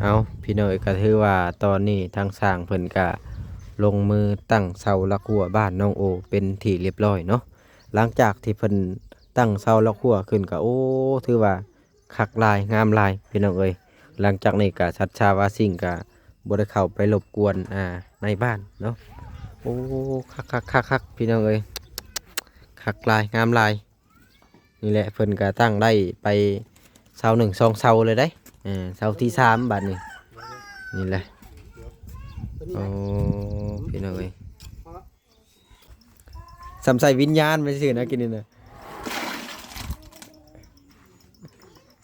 ເອົາ ພີ່ນ້ອງເອີຍ ກໍຖືວ່າຕອນນີ້ທາງຊ່າງເພິ່ນກໍລົງມືຕັ້ງເສົາຫຼັກຮົ້ວບ້ານນ້ອງໂອເປັນທີ່ລຽບຮ້ອຍເນາະ. ຫຼັງຈາກທີ່ເພິ່ນຕັ້ງເສົາຫຼັກຮົ້ວຂຶ້ນກໍ ໂອ້ ຖືວ່າຄັກຫຼາຍ ງາມຫຼາຍ ພີ່ນ້ອງເອີຍ. ຫຼັງຈາກນີ້ກໍສັດຊາວາສິ່ງກໍບໍ່ໄດ້ເຂົ້າໄປລົບກວນ ອ່າ ໃນບ້ານເນາະ. ໂອ້ ຄັກໆໆໆ ພີ່ນ້ອງເອີຍ ຄັກຫຼາຍ ງາມຫຼາຍ. ນີ້ແຫຼະ ເພິ່ນກໍຕັ້ງໄດ້ໄປເສົາໜຶ່ງສອງເສົາເລີຍເດ້. ເອີ ເສົາທີສາມບາດນີ້ ນີ້ແຫຼະ. ໂອ້ ພີ່ນ້ອງເອີຍ ສ່ຳໃສ່ວິນຍານໄປຊື່ນະ ກິນນີ້ນະ.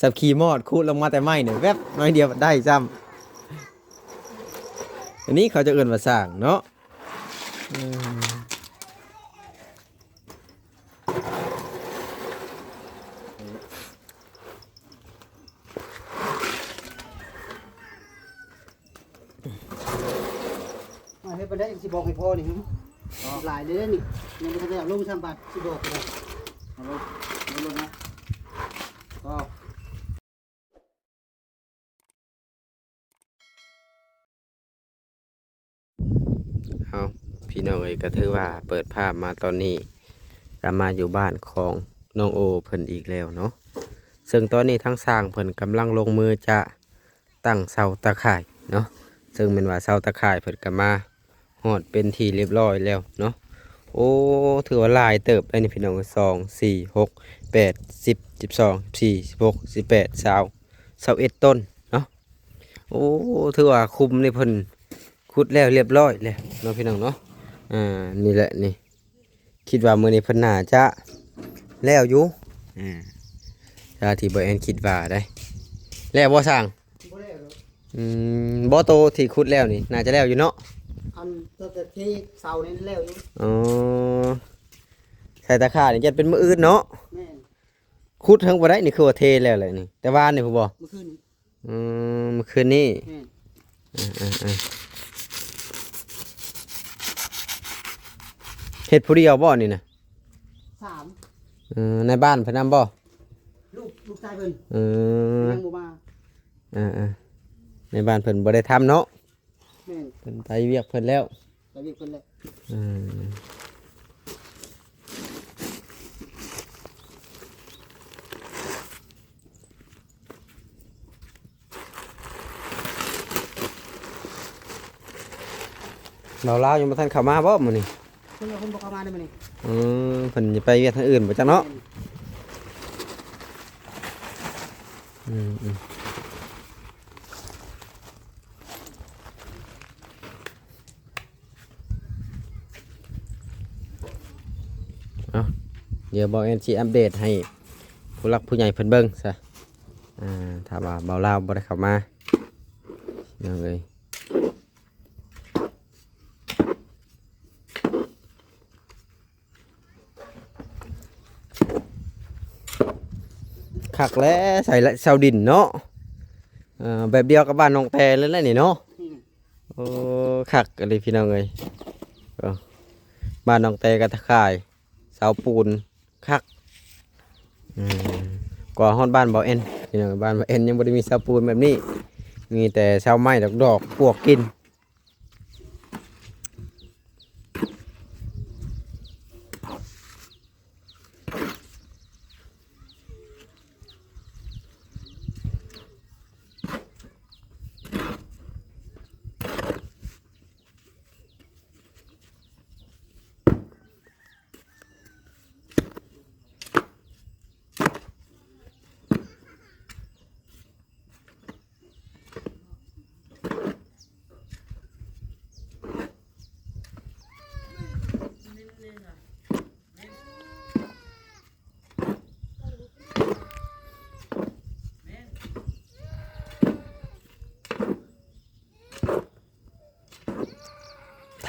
ຈັບຂີ່ມອດ ຂຸດລົງມາແຕ່ໄມ້ນີ້ ແວັບໜ້ອຍດຽວໄດ້ຊ້ຳ. ອັນນີ້ເຂົາຈະເອີ້ນວ່າສ້າງເນາະ. ເອີ ມາເຮັດປານໃດ ຊິບອກໃຫ້ພໍ່ນີ້. ອໍ ຫຼາຍເດ້ນີ້ ຍັງບໍ່ທັນໄດ້ເອົາລົງຊ້ຳ ບາດຊິບອກກໍໄດ້. ເອົາລົງ ເອົາລົງນະ. ອໍ ເອົາ ພີ່ນ້ອງເອີຍ ກໍຖືວ່າເປີດພາບມາຕອນນີ້ ກໍມາຢູ່ບ້ານຂອງນ້ອງໂອເພິ່ນອີກແລ້ວເນາະ. ເຊິ່ງຕອນນີ້ທາງຊ່າງເພິ່ນກຳລັງລົງມືຈະຕັ້ງເສົາຕາຂ່າຍເນາະ, ເຊິ່ງແມ່ນວ່າເສົາຕາຂ່າຍເພິ່ນກໍມາຮອດເປັນທີ່ລຽບຮ້ອຍແລ້ວເນາະ. ໂອ້ ຖືວ່າຫຼາຍເຕີບໄດ໋ນີ້ພີ່ນ້ອງ, ສອງ ສີ່ ຫົກ ແປດ ສິບ ສິບສອງ ສິບສີ່ ສິບຫົກ ສິບແປດ ຊາວ ຊາວເອັດຕົ້ນເນາະ. ໂອ້ ຖືວ່າຂຸມນີ້ເພິ່ນຂຸດແລ້ວລຽບຮ້ອຍແລ້ວເນາະ ພີ່ນ້ອງເນາະ. ອ່າ ນີ້ແຫຼະນີ້ ຄິດວ່າມື້ນີ້ເພິ່ນໜ້າຈະແລ້ວຢູ່ ອ່າ ຕາມທີ່ບໍ່ແອນຄິດວ່າໄດ໋. ແລ້ວບໍ່ຊ່າງ? ບໍ່ແລ້ວດອກ. ອືມ ບໍ່ ໂຕທີ່ຂຸດແລ້ວນີ້ໜ້າຈະແລ້ວຢູ່ເນາະ? ອັນ ໂຕທີ່ເສານີ້ແລ້ວຢູ່. ອໍ ໃສ່ຕາຂ່າຍນີ້ຈະເປັນມື້ອື່ນເນາະ? ແມ່ນ. ຂຸດເຖິງບໍ່ໄດ້ນີ້ ຄືວ່າເທແລ້ວແຫຼະນີ້ ແຕ່ວານນີ້ພຸ້ນບໍ່? ມື້ຄືນນີ້. ອືມ ມື້ຄືນນີ້. ແມ່ນ. ເອີໆໆ ເຮັດຜູ້ດຽວບໍ່ນີ້ນະ? ສາມ. ເອີ ໃນບ້ານເພິ່ນນຳບໍ່? ລູກ ລູກຊາຍເພິ່ນ. ເອີ ຍັງບໍ່ມາ. ເອີໆ ໃນບ້ານເພິ່ນບໍ່ໄດ້ທຳເນາະ? ແມ່ນ. ເພິ່ນໄປວຽກເພິ່ນແລ້ວ. ໄປວຽກເພິ່ນແລ້ວ. ເອີ ບ່າວລາວຍັງບໍ່ທັນເຂົ້າມາບໍ່ມື້ນີ້? ເພິ່ນວ່າເພິ່ນບໍ່ເຂົ້າມາໃດມື້ນີ້. ອືມ ເພິ່ນຈະໄປວຽກທາງອື່ນບໍ່ຈັກເນາະ. ແມ່ນ. ອືມໆ ເອົາ ດຽວບ່າວແອນຊິອັບເດດໃຫ້ຜູ້ຫຼັກຜູ້ໃຫຍ່ເພິ່ນເບິ່ງຊະ. ອ່າ ຖ້າວ່າບ່າວລາວບໍ່ໄດ້ເຂົ້າມາ ພີ່ນ້ອງເອີຍ. ຄັກແຫຼະ ໃສ່ເສົາດິນເນາະ. ເອີ ແບບດຽວກັບບ້ານນ້ອງແຕເລີຍແຫຼະນີ້ເນາະ. ອືມ ໂອ້ ຄັກອີ່ຫຼີພີ່ນ້ອງເອີຍ. ເອີ ບ້ານນ້ອງແຕກໍຕາຂ່າຍ ເສົາປູນ ຄັກ. ອືມ ກວ່າຮອດບ້ານບ່າວແອນ ພີ່ນ້ອງ. ບ້ານບ່າວແອນຍັງບໍ່ໄດ້ມີເສົາປູນແບບນີ້ ມີແຕ່ເສົາໄມ້ດອກໆ ປວກກິນ.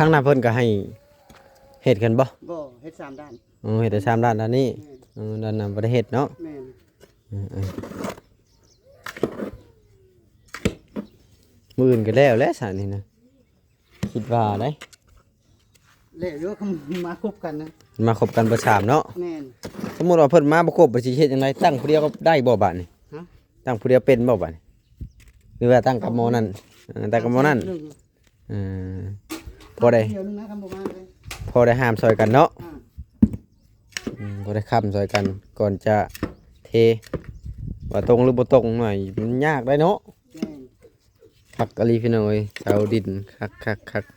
ທາງນັ້ນເພິ່ນກໍໃຫ້ເຮັດກັນບໍ່? ບໍ່ ເຮັດສາມດ້ານ. ອໍ ເຮັດແຕ່ສາມດ້ານ ດ້ານນີ້. ແມ່ນ. ເອີ ດ້ານນັ້ນບໍ່ໄດ້ເຮັດເນາະ. ແມ່ນ. ເອີໆ ມື້ອື່ນກໍແລ້ວແຫຼະຊະນີ້ນະ ຄິດວ່າໄດ໋. ແລ້ວຢູ່ ມາຄົບກັນນະ ມາຄົບກັນເບີດສາມເນາະ. ແມ່ນ. ສົມມຸດວ່າເພິ່ນມາບໍ່ຄົບ ຊິເຮັດຈັ່ງໃດ? ຕັ້ງຜູ້ດຽວກໍໄດ້ບໍ່ບາດນີ້? ຮະ? ຕັ້ງຜູ້ດຽວເປັນບໍ່ບາດນີ້? ຫຼືວ່າຕັ້ງກັບໝໍ້ນັ້ນ? ເອີ ຕັ້ງກັບໝໍ້ນັ້ນ. ເອີ ພໍໄດ້ ດຽວໜຶ່ງນະ ຄັນບໍ່ມາເລີຍ ພໍໄດ້ຫາມຊ່ອຍກັນເນາະ. ອືມ ພໍໄດ້ຄ້ຳຊ່ອຍກັນກ່ອນຈະເທ ວ່າຕົງຫຼືບໍ່ຕົງ ໜ້ອຍມັນຍາກໄດ໋ເນາະ. ແມ່ນ. ຄັກອີ່ຫຼີພີ່ນ້ອງເອີຍ ເສົາດິນ ຄັກໆໆ.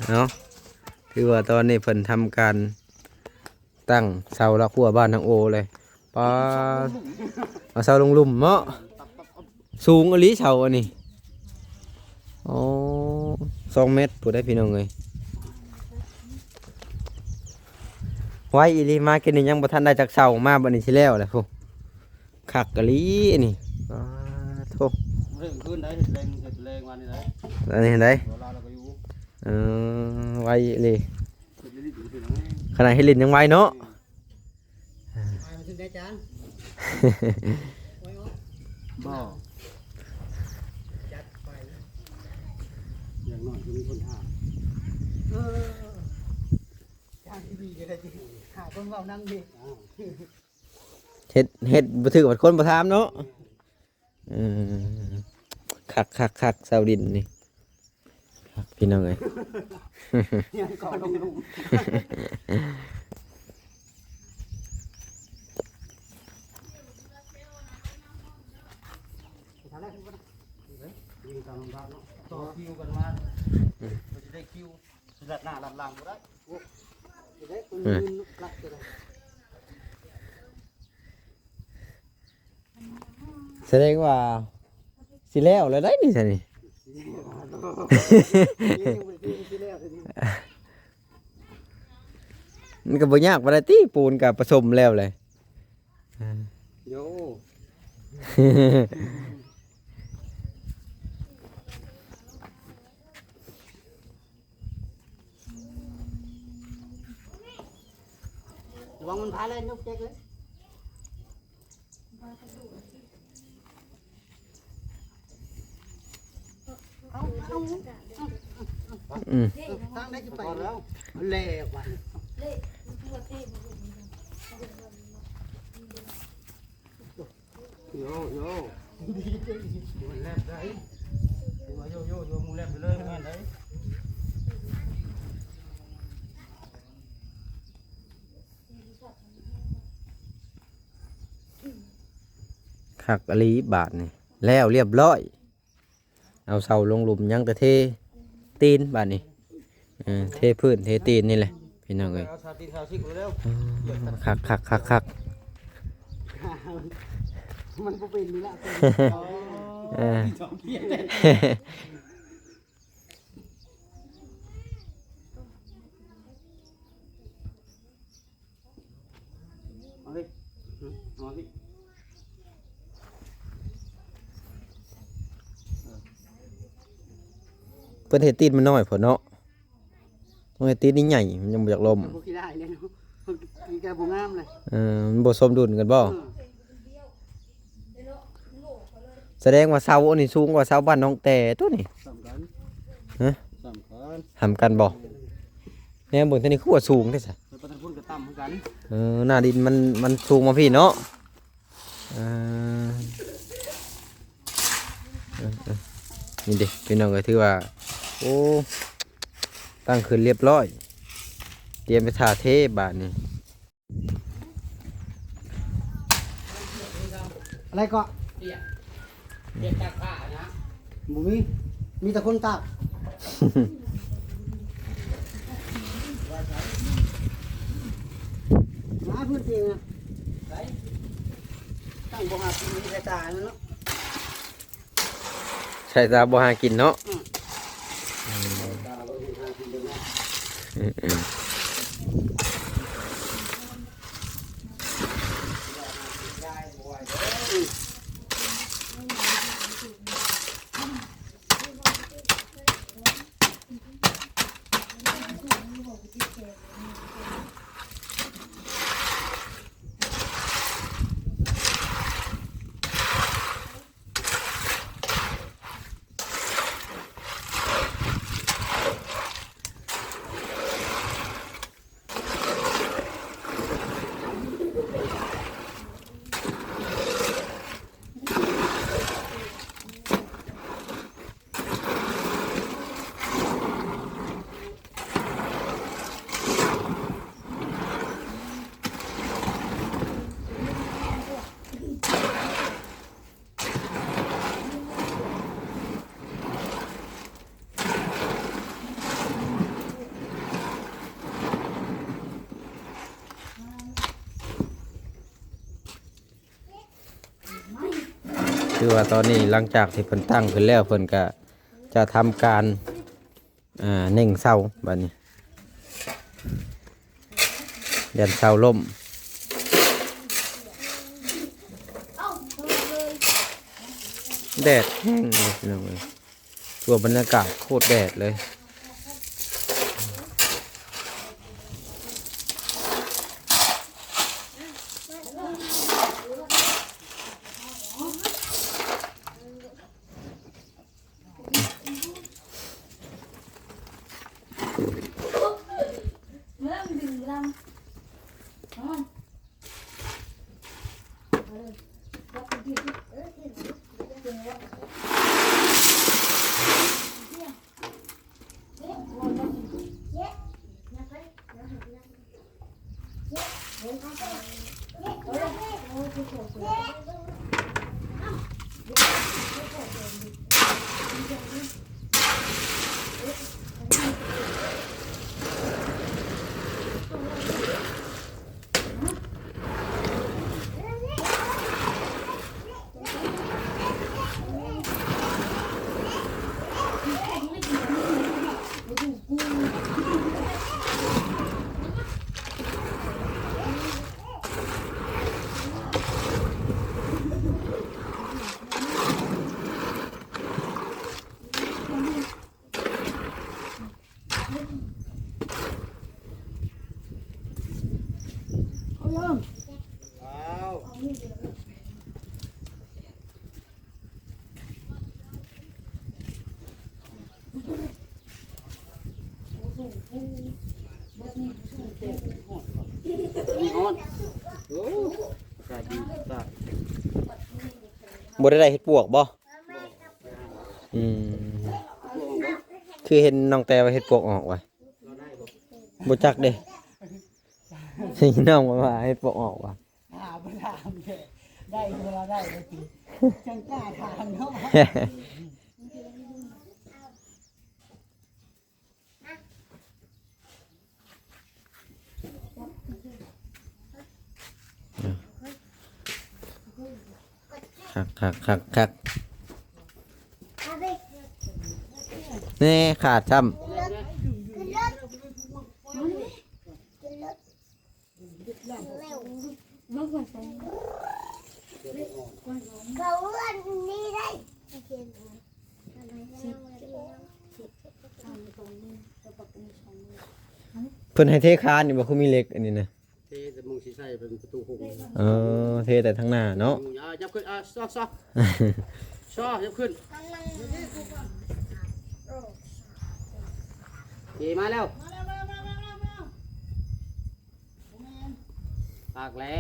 ເອົາ ຖືວ່າຕອນນີ້ເພິ່ນທຳການຕັ້ງເສົາຫຼັກຮົ້ວບ້ານທາງໂອເລີຍ. ປາດ ເອົາເສົາລົງລຸ່ມເນາະ. ສູງອີ່ຫຼີເສົາອັນນີ້. ອໍ ສອງແມັດພຸ້ນໄດ໋ພີ່ນ້ອງເອີຍ. ໄວອີ່ຫຼີ ມາກິນນີ້ຍັງບໍ່ທັນໄດ້ຈັກເສົາ ມາບັດນີ້ຊິແລ້ວແຫຼະພຸ້ນ. ຄັກອີ່ຫຼີນີ້. ປາດໂທ້ ເຮັດຄືນໄດ໋ ເຮັດແລງ ເຮັດແລງວານນີ້ໄດ໋. ອັນນີ້ໄດ໋ ເວລາລາວກໍຢູ່. ເອີ ໄວອີ່ຫຼີ ເຮັດຫຼິ້ນໆ ຂະໜາດເຮັດຫຼິ້ນຍັງໄວເນາະ. ອືມ ໄປມາເຖິງໄດ້ຈານ ບໍ່ ຈັດໄປ ຢ່າງໜ້ອຍກໍມີຄົນຖາມ. ເອີ ທາງທີ່ດີກໍໄດ້ທີ່ຫາຄົນເວົ້ານຳເດ້. ເຮັດ ເຮັດບໍ່ຖືກບັດຄົນບໍ່ຖາມເນາະ. ເອີ ຄັກໆໆ ເສົາດິນນີ້ ຄັກພີ່ນ້ອງເອີຍ. ຍັງກໍລົງ ຍິງຕາມລຳດັບເນາະ ຕໍ່ຄິວກັນມາ. ອືມ ເພິ່ນຊິໄດ້ຄິວ ຊິລັດໜ້າລັດຫຼັງບໍ່ໄດ້. ໂອ້ ຊິໄດ້ຄົນ ເອີ ອື່ນລັດກໍໄດ້. ສະແດງວ່າຊິແລ້ວແລ້ວໄດ໋ນີ້ຊະນີ້. ມັນກໍບໍ່ຍາກປານໃດຕິ ປູນກໍປະສົມແລ້ວແຫຼະ. ໂຢ ລະວັງມັນພາແລ່ນຍົກເຈັກເລີຍ. ເອົາ ເອົາ ອືມ ທາງໃດຊິໄປແລ້ວ ແລ້ວບັດນີ້. ໂຢ ໂຢ ໂຢ ແລ່ນໄດ້ ໂຢ ໂຢ ໂຢ ໝູ່ແລ່ນໄປເລີຍ ແມ່ນໄດ໋. ຄັກອີ່ຫຼີບາດນີ້ ແລ້ວລຽບຮ້ອຍ. ເອົາເສົາລົງຫຼຸມ ຍັງແຕ່ເທຕີນບາດນີ້. ເອີ ເທພື້ນເທຕີນນີ້ແຫຼະພີ່ນ້ອງເອີຍ. ເອົາເສົາຕີນເສົາຊິກເອົາແລ້ວ. ເອີ ຄັກໆໆໆ. ມັນບໍ່ເປັນນີ້ລະ. ເອີ ເອົາເລີຍ ເອົາເລີຍ. ເພິ່ນເຮັດຕີນມັນນ້ອຍໂພດເນາະ ຕ້ອງເຮັດຕີນໃຫຍ່ໆ ມັນຍັງບໍ່ຢາກລົ້ມ. ບໍ່ຂີ້ຮ້າຍເລີຍເນາະ ມັນກໍບໍ່ງາມເລີຍ. ເອີ ມັນບໍ່ສົມດຸນກັນບໍ່? ເອີ ສະແດງວ່າເສົາອັນນີ້ສູງກວ່າເສົາບ້ານນ້ອງແຕ່ຕົວນີ້. ສ່ຳກັນ. ຮະ? ສ່ຳກັນ. ສ່ຳກັນບໍ່? ແນວເບິ່ງທາງນີ້ຄືວ່າສູງແທ້ຊະ. ໄປປະທາງພຸ້ນກໍຕ່ຳຄືກັນ. ເອີ ໜ້າດິນມັນ ມັນສູງມາພີ້ເນາະ. ເອີ ເອີ ເອີ ນີ້ເດ້ພີ່ນ້ອງເອີຍ ຖືວ່າ ໂອ້ ຕັ້ງຂຶ້ນລຽບຮ້ອຍ ຕຽມໄປຖ້າເທບາດນີ້. ອະໄລເກາະ? ເປັນຕາກຜ້ານະ? ບໍ່ມີ ມີແຕ່ຄົນຕາກ. ມາພື້ນທີ່ນະ ໄປ ຕັ້ງບໍ່ຫາກິນ ມີແຕ່ຕາເນາະ. ໃຊ້ຕາບໍ່ຫາກິນເນາະ. ອືມ ອືມ ອືມ ອືມ. ອືມ ອືມ. ຄືວ່າຕອນນີ້ຫຼັງຈາກທີ່ເພິ່ນຕັ້ງຂຶ້ນແລ້ວ ເພິ່ນກະຈະທຳການ ອ່າ ເໜັງເສົາບາດນີ້ ຢ້ານເສົາລົ້ມ. ແດດແຮງເລີຍພີ່ນ້ອງເອີຍ ທົ່ວບັນຍາກາດໂຄດແດດເລີຍ. ບໍ່ໄດ້ໄດ້ເຮັດປວກບໍ່? ອືມ ຄືເຫັນນ້ອງແຕ້ວ່າເຮັດປວກອອກວ່າ ບໍ່ຈັກເດ້ ນ້ອງວ່າເຮັດປວກອອກວ່າ ຖາມ ຖາມແທ້ ໄດ້ບໍ່ລະ ໄດ້ບໍ່ຕິ ຈັ່ງກ້າຖາມເນາະ. ຄັກ ຄັກ ຄັກ ຄັກ ແນ່ ຂາດຊ້ຳ. ເພິ່ນໃຫ້ເທຄານນີ້ບໍ່ ຄືມີເຫຼັກອັນນີ້ນະ? ເທແຕ່ໝ່ອງຊິໃສ່ເປັນປະຕູໂຄງ. ເອີ ເທແຕ່ທາງໜ້າເນາະ. ອືມ ອ່າ ຍັບຂຶ້ນ ອ່າ ຊອກ ຊອກ ຊອກ ຍັບຂຶ້ນ. ເອ ມາແລ້ວ ມາແລ້ວ ມາແລ້ວ ມາແລ້ວ ມາແລ້ວ. ປາກແຫຼະ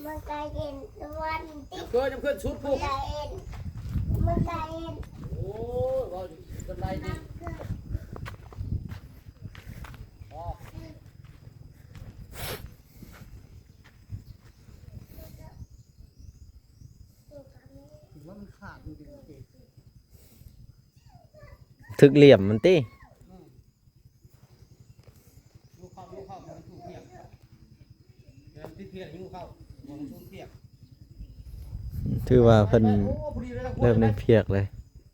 ມັນກະເຫັນຕົວນີ້ຕິ ເກີນ ເກີນ ສຸດພຸ້ນ ມັນກະເຫັນ ມັນກະເຫັນ. ໂອ້ຍ ເວົ້າຢູ່ກັນໄດ້ຕິ ຖືກຫຼ່ຽມມັນຕິ. ຢູ່ເຂົ້າ ຢູ່ເຂົ້າ ມັນຖືກພຽກ ແຕ່ມັນຕິດພຽກ ຢູ່ເຂົ້າ ມັນຖືກພຽກ. ຖືວ່າເພິ່ນ ໂອ້ ພໍດີເລີຍລະ ເລີ່ມໄດ້ພຽກເລີຍ.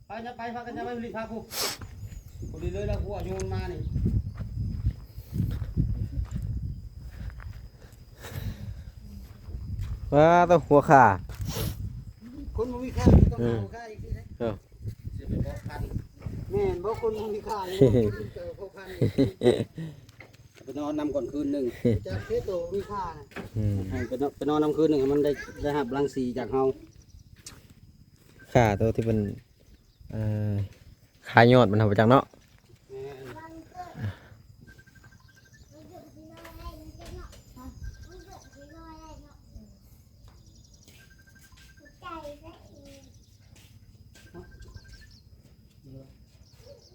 ໄປນະ ໄປ ພາກັນນະ ໄປລີ້ພາຜູ້ ພໍດີເລີຍລະ ຫົວໂຍນມານີ້. ວ້າ ໂຕ ຫົວຂາ ຄົນບໍ່ມີຂາ ຕ້ອງ ເອີ ຫາຫົວຂາອີກທີເດ້. ເອີ ຊິໄປເພາະພັນ ແມ່ນບໍ່? ຄົນບໍ່ມີຂານີ້ ເອີ ເພາະພັນ ໄປນອນນຳກ່ອນຄືນໜຶ່ງ ຈາກເທໂຕມີຂານະ. ອືມ ໃຫ້ໄປນອນ ໄປນອນນຳຄືນໜຶ່ງ ໃຫ້ມັນໄດ້ ໄດ້ຮັບລັງສີຈາກເຮົາ. ຂາໂຕທີ່ເປັນ ເອີ ຂາຍອດມັນ ເຮົາບໍ່ຈັກເນາະ. ແມ່ນ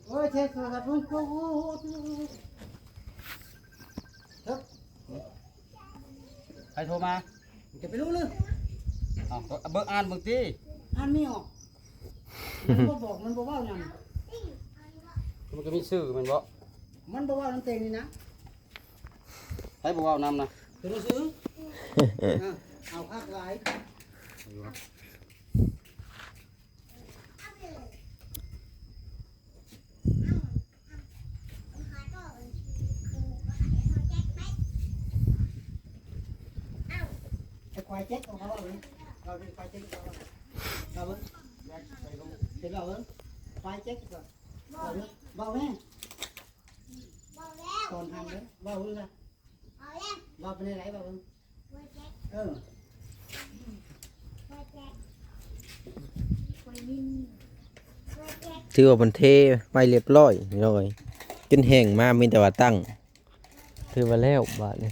ໂອ້ຍ ເທໂທລະສັບເບິ່ງ ໂອ້ໂຫ ໃຜໂທມາ? ຈະໄປຮູ້ເລີຍ. ເອົາ ເບິ່ງ ອ່ານເບິ່ງຕິ ອ່ານມີອອກ. ມັນບໍ່ບອກ ມັນບໍ່ເວົ້ານຳ. ມັນກໍມີຊື່ແມ່ນບໍ່? ມັນບໍ່ເວົ້ານຳເຕັງນີ້ນະ. ໃຜບໍ່ເວົ້ານຳນະ? ໂຕໜັງສື. ອ່າ ເອົາຄັກຫຼາຍ. ໄອ້ຄວາຍເຈັກຂອງເຂົາເວົ້າເລີຍ ເວົ້າເລື່ອງຄວາຍເຈັກຂອງເຂົາເວົ້າ ເວົ້າເບິ່ງ ເຫັນເວົ້າເບິ່ງ ຄວາຍເຈັກກ່ອນ ເວົ້າເບິ່ງ ເວົ້າແມ່ ຕອນທັນເດີ້ ເວົ້າເບິ່ງລະ ເວົ້າເປັນແນວໃດ ເວົ້າເບິ່ງ ເອີ. ຖືວ່າເພິ່ນເທໄວ້ລຽບລ້ອຍພີ່ນ້ອງເອີຍ ຈົນແຫ້ງມາມີແຕ່ວ່າຕັ້ງ ຖືວ່າແລ້ວບາດນີ້.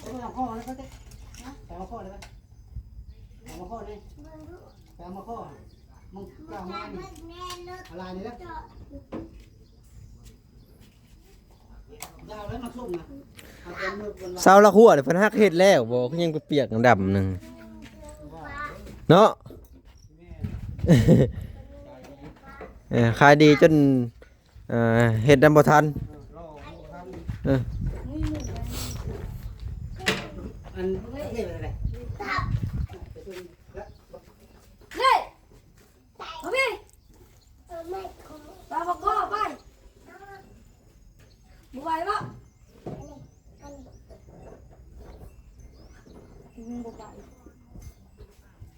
ເອົາມາຂໍ້ແລ້ວກໍໄດ້ນະ ເອົາມາຂໍ້ແລ້ວກໍ ເອົາມາຂໍ້ແດ່ ໄປເອົາມາຂໍ້ ມຶງກະເອົາມານີ້ ເອົາລາຍນີ້ເດີ້. ເສົາລະຮົ້ວເພິ່ນຫາກເຮັດແລ້ວບໍ່ ຄືຍັງປຽກໆດຳໆໜຶ່ງເນາະ ເອີ ຂາຍດີຈົນ ເອີ ເຮັດນຳບໍ່ທັນ ເອີ ອັນ ເຮີ້ຍ ເອົາພີ່ ໄປບັກກໍໄປ ບໍ່ໄຫວບໍ່? ບໍ່ໄຫວ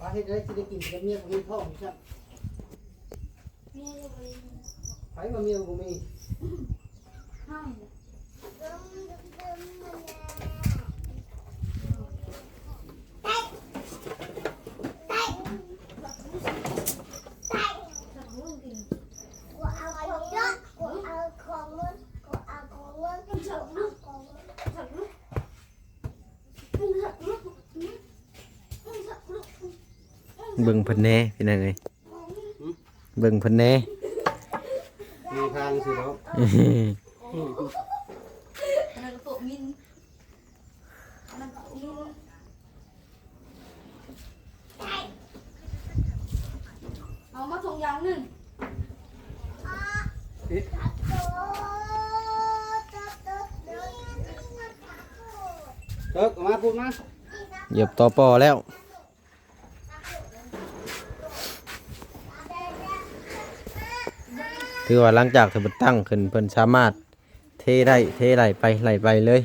ວ່າເຮັດໄດ້ຊິໄດ້ກິນກັບເມຍບໍ່ມີທ້ອງຊ້ຳ ໃຜວ່າເມຍບໍ່ມີ? ເບິ່ງເພິ່ນແດ່ພີ່ນ້ອງເອີຍ ເບິ່ງເພິ່ນແດ່ ມີທາງຊິເນາະ. ເອົາມາຖົງຢາງໜຶ່ງ ເອີ ເອົາມາພຸ້ນມາ ຢຽບຕໍ່ປໍແລ້ວ. ຖືວ່າຫຼັງຈາກທີ່ເພິ່ນຕັ້ງຂຶ້ນ ເພິ່ນສາມາດເທໄດ້ ເທໄຫຼໄປ ໄຫຼໄປເລີຍ.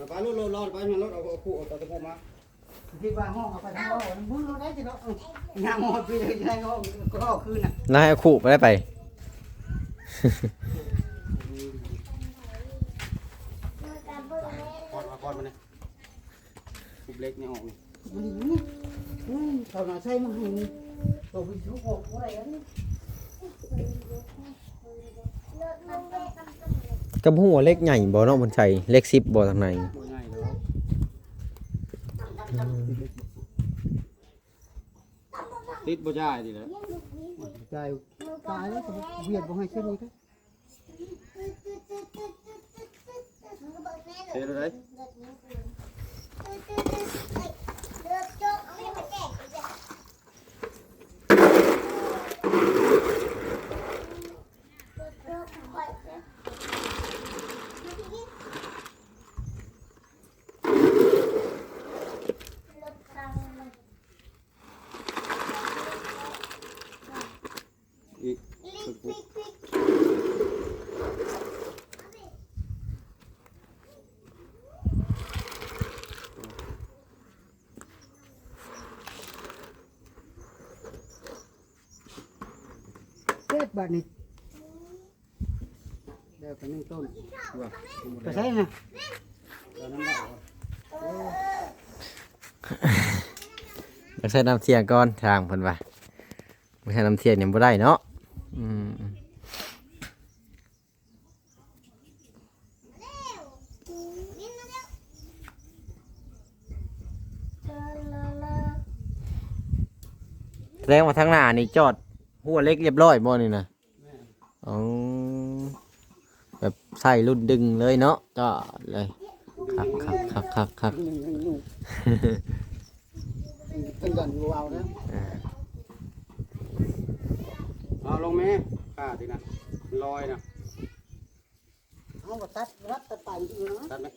ໄປໂລດ ໂລດ ໂລດ ໄປ ມາໂລດ ເອົາ ເອົາ ເອົາຕະປູມາ. ຄິດວ່າຫ້ອງເອົາໄປທາງເວົ້າ ນຳບຸນໂລດໄດ້ຊິເນາະ ເອີ ຍ່າງຮອດພີ້ເລີຍ ຍ່າງຮອດກໍຄືນນະ ລະໃຫ້ຄູໄປໄດ້ໄປ ຄອນມາ ຄອນມານີ້ ທຸບເຫຼັກນີ້ອອກນີ້ ອືມ ເຂົາໜ້າໃຊ້ມາໃຫ້ນີ້ ໂຕໄປຊຸກອອກບໍ່ໄດ້ອັນນີ້. ກໍບໍ່ຮູ້ວ່າເຫຼັກໃຫຍ່ບໍ່ເນາະ ເພິ່ນໃສ່ເຫຼັກສິບບໍ່ທາງໃນ ບໍ່ໃຫຍ່ດອກ ອືມ ຕິດບໍ່ຈ່າຍນີ້ແຫຼະ ຈ່າຍຕາຍແລ້ວ ວຽດບໍ່ໃຫ້ເຊັ່ນນີ້ເດ້ ເຮັດໄດ້. ອີກ ເຈັດບາດນີ້ ແລ້ວກໍໜຶ່ງຕົ້ນ ວ່າ ໄປໃສນະ? ເອີ ຢາກໃສ່ນ້ຳເສຍກ່ອນ ຊ່າງເພິ່ນວ່າ. ບໍ່ໃສ່ນ້ຳທຽນນີ້ບໍ່ໄດ້ເນາະ. ອືມ ສະແດງວ່າທາງໜ້ານີ້ຈອດຮົ້ວເຫຼັກຮຽບຮ້ອຍບໍ່ນີ້ນະ? ແມ່ນ. ອໍ ແບບໃຊ້ລຸ້ນດຶງເລີຍເນາະ ຈອດເລີຍ. ຄັກໆໆໆໆ ເພິ່ນຢ້ານບໍ່ເອົານະ. ອ່າ ເອົາລົງແມ່ ຂ້າຕິນະ ມັນລອຍນະ. ເອົາ ຕັດ ຕັດ ຕັດປາຍມັນອີກນະ ຕັດໄໝ?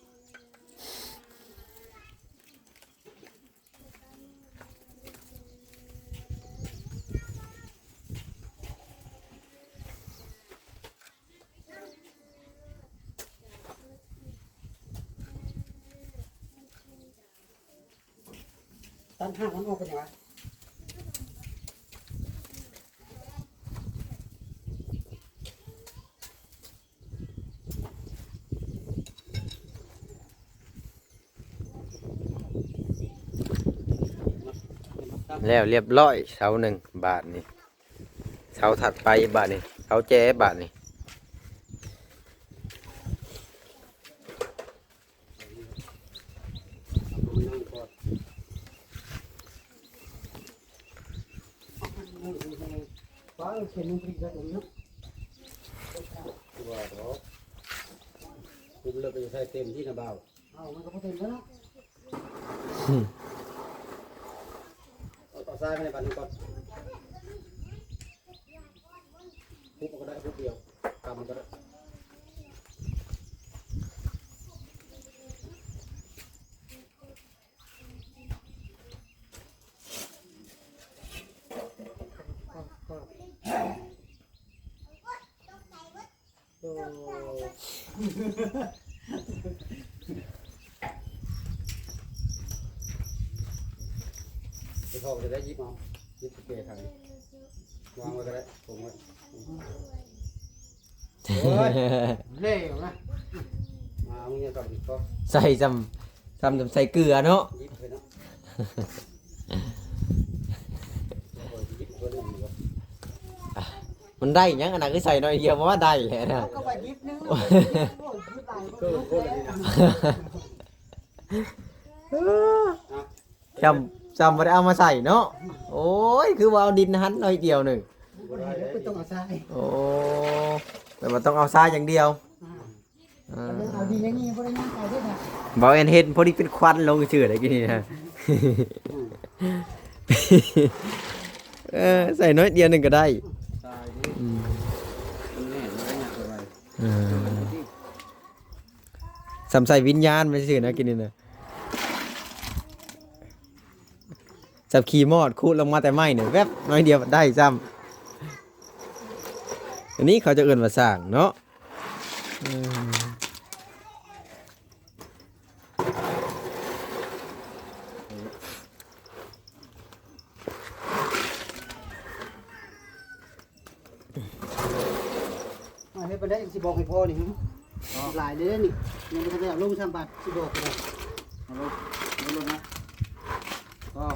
ຕັດຫາກມັນອອກເປັນຫຍັງວະ? ແລ້ວລຽບຮ້ອຍເສົາໜຶ່ງ ບາດນີ້ ເສົາຖັດໄປ ບາດນີ້ ເສົາແຈ ບາດນີ້. ວ່າເອີ ເຂດໜຶ່ງພໍດີແລ້ວຕົງນີ້ເນາະ ວ່າດອກ ຄຸມເລີກກໍຈະໃສ່ເຕັມທີ່ນະບ່າວ. ເອົາ ມັນກໍບໍ່ເຕັມແລ້ວເນາະ. ເອົາ ເອົາຊາຍມາໃນບາດນີ້ກ່ອນ ຄຸບເອົາກໍໄດ້ ຄຸບດຽວ ກຳກໍໄດ້. ໂອ້ ໄປເຂົ້າຈະໄດ້ ຫຍິບເອົາ ຫຍິບສະເປທາງ ວາງໄວ້ກໍໄດ້ ກົງໄວ້. ໂອ້ຍ ເລວນະ ມາເອົາເງິນກັບອີກກໍ ໃສ່ຊ່ຳ ຊ່ຳ ຊ່ຳໃສ່ເກືອເນາະ. ມັນໄດ້ຫຍັງອັນນັ້ນ ຄືໃສ່ໜ້ອຍດຽວ ບໍ່ວ່າໄດ້ແຫຼະນະ. ເອົາກໍວ່າຍິບໜຶ່ງ ໂອ້ຍ ຍິບຫຼາຍ ເກີນຄົນນີ້ນະ. ຊ່ຳ ຊ່ຳບໍ່ໄດ້ເອົາມາໃສ່ເນາະ. ໂອ້ຍ ຄືວ່າເອົາດິນຫັ້ນໜ້ອຍດຽວໜຶ່ງ. ບໍ່ໄດ້ເດ້ ຕ້ອງເອົາຊາຍ. ໂອ້ ແປວ່າຕ້ອງເອົາຊາຍຢ່າງດຽວ. ອ່າ ເອີ ເອົາດີຢ່າງນີ້ບໍ່ໄດ້ຍ່າງໄກເດ້ນະ. ບໍ່ເຫັນ ເຫັນພໍດີເປັນຄວັນລົງຊື່ໄດ໋ກີ້ນີ້ນະ. ເອີ ໃສ່ໜ້ອຍດຽວໜຶ່ງກໍໄດ້. ຕາຍເດ້. ອືມ ມັນແໜ້ນ ມັນກໍຫຍັກເຂົ້າໄປ. ເອີ ຊ່ຳໃສ່ວິນຍານໄປຊື່ນະ ກິນນີ້ນະ. ຈັບຂີ່ມອດ ຂູດລົງມາແຕ່ໄມ້ນີ້ ແວັບໜ້ອຍດຽວໄດ້ຊ້ຳ. ອັນນີ້ເຂົາຈະເອີ້ນວ່າສ້າງເນາະ. ເອີ ອ່າ ເຮັດປານໃດຊິບອກໃຫ້ພໍ່ນີ້ ອໍ ຫຼາຍເດ້ນີ້ ຍັງບໍ່ທັນໄດ້ເອົາລົງຊ້ຳ ບາດຊິບອກກໍໄດ້. ເອົາລົງ ເອົາລົງນະ ອໍ.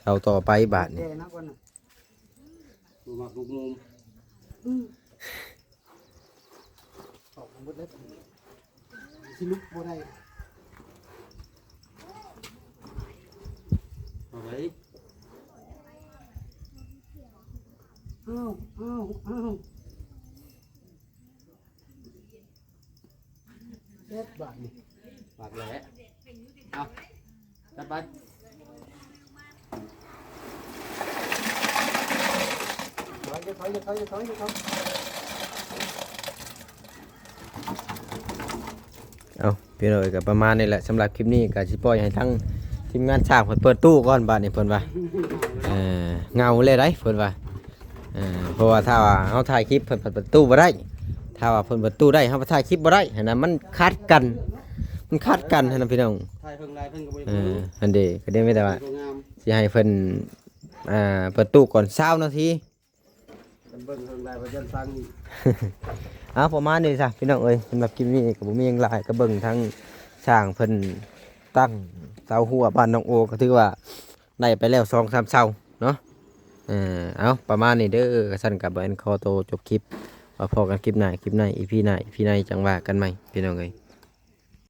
ເຊົາຕໍ່ໄປບາດນີ້. ແກ່ນະກ່ອນນະ ບໍ່ມັກລູກມຸມ. ອືມ ອອກມາໝົດແລ້ວ ຊິລຸກບໍ່ໄດ້. ເອົາໄວ້ ອ້າວ ອ້າວ ອ້າວ. ເຮັດບາດນີ້ ບາດແຫຼະ. ເອົາ ຈັດໄປ. ຖອຍ ຖອຍ ຖອຍ ຖອຍ ຖອຍ. ເອົາ ພີ່ນ້ອງເອີຍ ກໍປະມານນີ້ແຫຼະ ສຳລັບຄລິບນີ້ກໍຊິປ່ອຍໃຫ້ທາງທີມງານຊ່າງເພິ່ນເປີດຕູ້ກ່ອນ. ບາດນີ້ເພິ່ນວ່າ ເອີ ເຫງົາແລ້ວໃດ ເພິ່ນວ່າ. ເອີ ເພາະວ່າຖ້າວ່າເຮົາຖ່າຍຄລິບເພິ່ນເປີດຕູ້ບໍ່ໄດ້ ຖ້າວ່າເພິ່ນເປີດຕູ້ໄດ້ ເຮົາກໍຖ່າຍຄລິບບໍ່ໄດ້ຫັ້ນນະ ມັນຂັດກັນ ມັນຂັດກັນຫັ້ນນະພີ່ນ້ອງ. ຖ່າຍເພິ່ນຫຼາຍເພິ່ນກໍບໍ່ຢາກ ເອີ ຮູ້ ຫັ້ນເດ ກໍໄດ້ມີແຕ່ວ່າ ບໍ່ງາມ. ຊິໃຫ້ເພິ່ນ ອ່າ ເປີດຕູ້ກ່ອນຊາວນາທີ ເບິ່ງເທິງໄດ້ວ່າຢ້ານສັ່ງອີກ. ເອົາ ປະມານນີ້ຊະພີ່ນ້ອງເອີຍ, ສຳລັບຄລິບນີ້ກໍບໍ່ມີຫຍັງຫຼາຍ, ກໍເບິ່ງທາງຊ່າງເພິ່ນຕັ້ງເສົາຮົ້ວບ້ານໜອງໂອ ກໍຖືວ່າໄດ້ໄປແລ້ວສອງສາມເສົາເນາະ. ເອີ ເອົາ ປະມານນີ້ເດີ, ຄັນຊັ້ນກໍບໍ່ແມ່ນຂໍໂຕຈົບຄລິບ, ວ່າພໍ້ກັນຄລິບໜ້າ ຄລິບໃນ ອີພີໜ້າ ອີພີໃນ ຈັ່ງວ່າກັນໃໝ່ພີ່ນ້ອງເອີຍ.